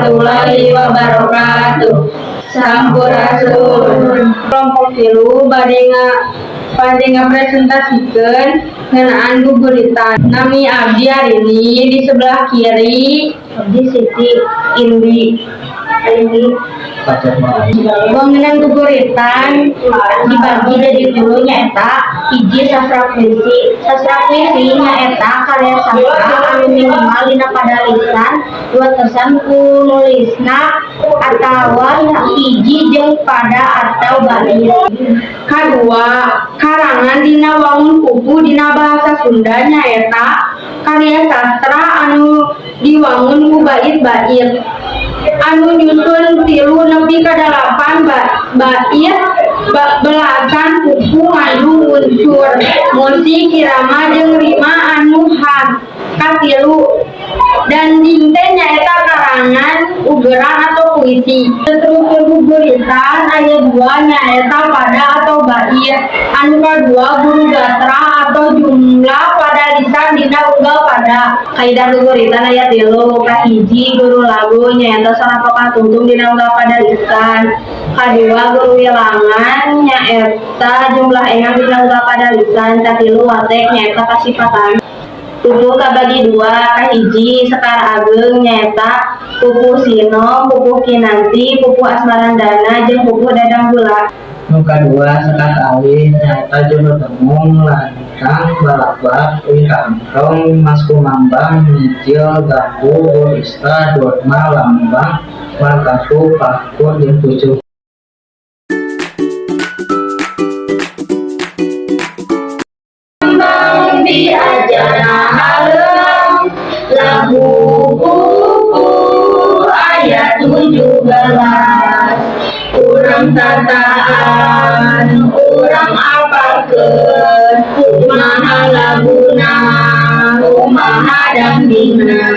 Warahmatullahi wabarakatuh. Sampurasun. Kelompok tilu bade ngapresentasikeun ngeunaan guguritan. Nami abdi Arini, di sebelah kiri Abdi Siti Indi Aini. Wangunan guguritan dibagi jadi tilu, nyaeta hiji, sastra puisi. Sastra puisi nyaeta karya sastra anu minimal dina padalisan diwatesan ku nulisna atawa hiji jeung pada atau bait. Kadua, karangan dina wangun pupuh dina bahasa Sunda, nyaeta karya sastra anu diwangun ku bait-bait anu nyusun 3 nepi ka 8 bait belasan pupuh, ngandung unsur musik, irama jeung rima anu khas. Katilu, danding teh nyaeta karangan ugeran atau puisi. Struktur guguritan aya dua, nyaeta pada atau bait. Anu kadua, guru gatra atau jumlah padalisan dina unggal pada. Kaidah guguritan aya tilu. Kahiji, guru lagu, nyaeta sora tungtung dina unggal padalisan. Kadua, guru wilangan, nyaeta jumlah engang dina unggal padalisan. Katilu, watek, nyaeta kasipatan. Pupuh kabagi dua. Kahiji, sekar ageng, nyaeta pupuh sinom, pupuh kinanti, pupuh asmarandana, jeung pupuh dadang gula. Nu kadua, sekar alit, nyaeta juru demung, lantang, balabak, wikangtong, maskumambang, mijil, gambuh, gurista, durma, lambang, margatu, pakur, jeung pucuk. Kembang diajana halem lagu pupuh ayat 17, urang tataan, urang apalkeun kumaha laguna, kumaha dangdingna.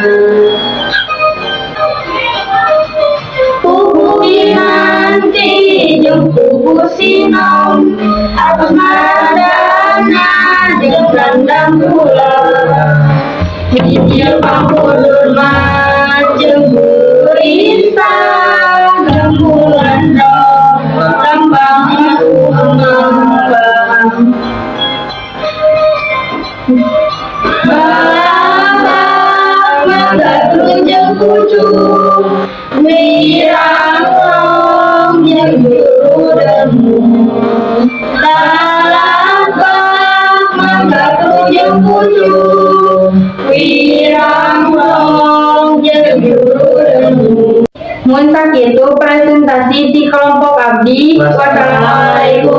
Pupuh kinanti jeung pupuh sinom, asmarandana jeung dandang gula, mijil pangkur durma jeung gurista, gambuh landong, lambang kumambang, balabak, mangga jeung pucuk, wiranglong jeung juru demung, talabak, mangga jeung pucuk, wiranglong jeung juru demung. Mun sakitu presentasi di kelompok abdi. Wassalamualaikum.